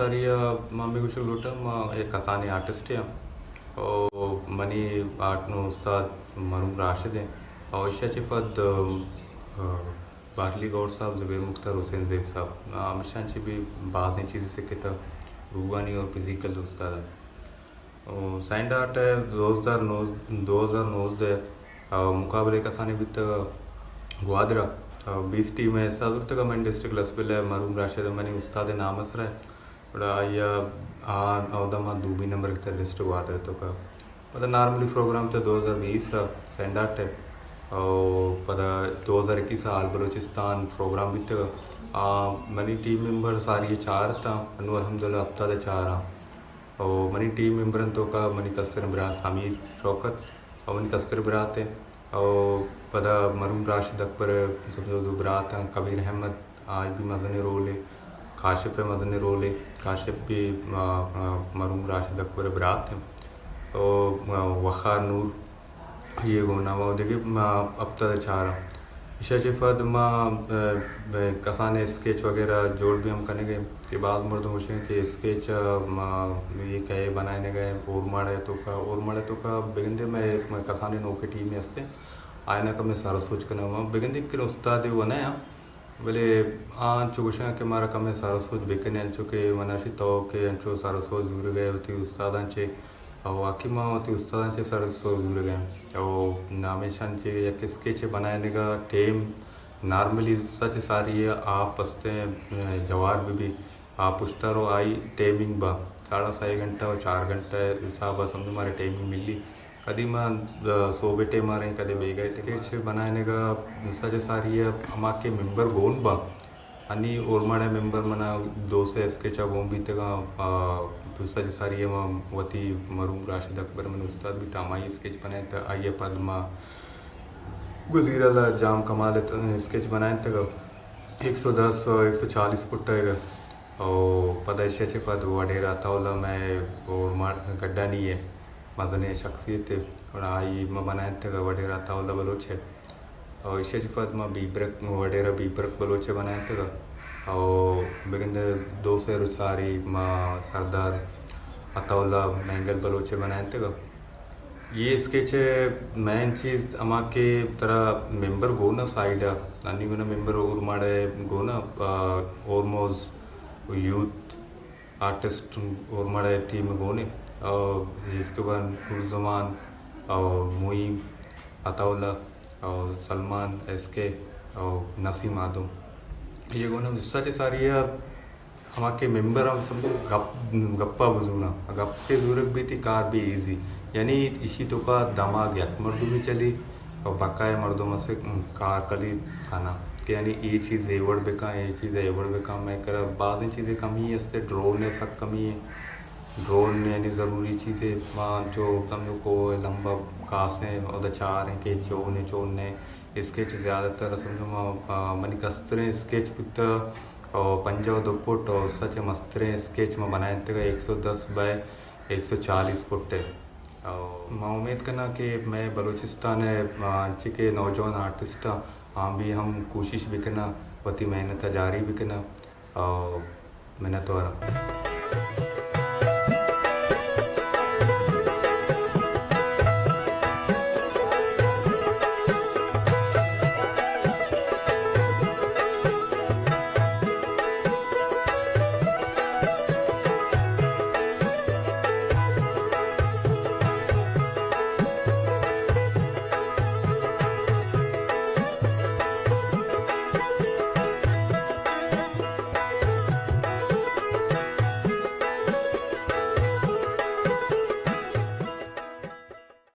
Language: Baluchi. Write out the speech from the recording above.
آئی ءَ ما ہمے گوشگ لوٹاں، ما یک کسانیں آرٹسٹے آں۔ او منی آرٹ نو استاد مرحوم راشد ایں۔ او ایشی ءَ چہ پد، آ، بارلی گور صاحب، زبیر مختار، حسین زیب صاحب، آ، ہمیشاں چہ بھی بازیں چیز سکتہ، روحانی اور فزیکل استاد۔ او سینڈ آرٹ ءَ دو ہزار نوزدہ، دو ہزار نوزدہ ءَ مقابلہ کسانیں بیتگ گوادر ءَ۔ بیست ٹیم ءَ حصہ زرتگ۔ من ڈسٹرکٹ لسبیلہ ءَ مرحوم راشد منی استاد ءِ نام ءِ سرا ءَ۔ گڑا آئی ءَ آ اودا ما دومی نمبر گپتہ ڈسٹرکٹ گوادر ءِ توکا۔ پدا نارملی پروگرام تہ دو ہزار بیست ءَ سینڈ آرٹ ءَ، او پدا دو ہزار اکیس ءَ آل بلوچستان پروگرام بیتگ۔ آ منی ٹیم ممبر ساری ءَ چار اتاں، انوں الحمدللہ ہپتاد ءَ چار آں۔ او منی ٹیم ممبرانی توکا منی کستریں برات سمیر شوکت، او منی کستریں برات ایں۔ او پدا مرحوم راشد اکبر ءِ سمجھو دو برات آں، کبیر احمد، آئی بھی مزنیں رولے، کاشف ءِ مزنیں رولے، کاشف بھی، آ، آ، مرحوم راشد اکبر ءِ برات ایں۔ او، آ، وقار نور، یہ گونا و دگہ، آ، ہپتاد ءَ چار آں۔ ایشی ءَ چہ پد ما، آ، کسانیں اسکیچ وغیرہ جوڑ بھی ہم کنگ ءَ ایں کہ باز مردم گوشیں کہ اسکیچ، آ، ما یہ کئے بنائینگ ءَ ایں اورماڑہ ءِ توکا، اورماڑہ ءِ توکا بگندے مئے کسانیں نوکیں ٹیمے ہستیں، آیانا کمے سر سوج کنگ ءَ ما بگندے کہ استادے و نہ آں، بلے آ انچو گوشاں کہ مارا کمے سر سوج بکنے، انچو کہ منا شی تو کہ انچو سر سوج زورگ ءَ ئے وتی استاداں چہ، او واقعی ما وتی استاداں چہ سر سوج زورگ ءَ ایں۔ او ہمیشاں چہ یک اسکیچ بنائینگ ءَ ٹیم نارملی سچ ساری ءَ آپ استیں، جوار بہ بی، آپ اشتر و آئی ٹائمنگ با ساڑا سئے گھنٹہ و چار گھنٹہ ءِ حساب ءَ سمجھو مارا ٹائمنگ ملی۔ کدی ما، آ، صوبے ٹائم ءَ رئیں، کدی بیگاہ۔ اسکیچ بنائینگ ءَ سجہ ساری ءَ ہما کہ ممبر گون باں، انی اورماڑہ ءِ ممبر منا دو سے اسکیچ ءَ گون بیتگاں، آ، سجہ ساری ءَ ما وتی مرحوم راشد اکبر منی استاد بیت، ہمائی اسکیچ بنائینت، آئی ءَ پد ما گزیر اللہ جام کمال ءِ اسکیچ بنائینتگ، ایک سو دس و ایک سو چالیس پٹ ءَ۔ او پدا ایشی ءَ چہ پد وڈیرہ عطا اللہ مئے اورماڑہ گڈانی ءِ مزنیں شخصیتے، گڑا آئی ما بنائینتگ وڈیرہ عطا اللہ بلوچ ءِ۔ او ایشی ءَ چہ پد ما بیبرک، وڈیرہ بیبرک بلوچ ءِ بنائینتگ۔ او بگندے دو سے روچ ساری ما سردار عطا اللہ مینگل بلوچ ءِ بنائینتگ۔ یہ اسکیچ ءِ مین چیز ہما کہ ترا ممبر گون ءَ سائیڈ ءَ، انی منا ممبر اورماڑہ ءِ گون ءَ، آ، اورموز یوتھ آرٹسٹ اورماڑہ ءِ ٹیم ءِ گون ءَ، آ، یک تو نور زمان، آ، معین، عطا اللہ، آ، سلمان، ایس کے، آ، نسیم آدم۔ یہ گون ءَ سچ ساری ءَ ہما کہ ممبر ہم سمجھو گپ، گپا بزوراں۔ گپ کے زورگ بیتی کار بھی ایزی۔ یعنی ایشی توکا دماغ یک مردمی چلی و بقایا مردم اسے کار کلی کنا۔ کہ یعنی اے چیز اے وڑ بکن، اے چیز اے وڑ بکن۔ مئے کرا بازیں چیزیں کمی اسے، ڈرون ءِ سک کمی ہے۔ ڈرون یعنی ضروری چیزے، ما انچو سمجھو کوہ لمبا کاسیں، اودا چاریں کہ چون ہے، چون نے۔ اسکیچ زیادہ تر سمجھو ما، آ، منی کستریں اسکیچ بوتا، او پنجاہ و دو پٹ او سچ مستریں اسکیچ ما بنائینتگ، ایک سو دس بائی ایک سو چالیس پٹ ءِ۔ او ما امید کناں کہ مئے بلوچستان ءِ، آ، انچی کہ نوجوان آرٹسٹ آں، آ بھی ہم کوشش بکناں، وتی محنت ءَ جاری بکناں۔ او منت واراں۔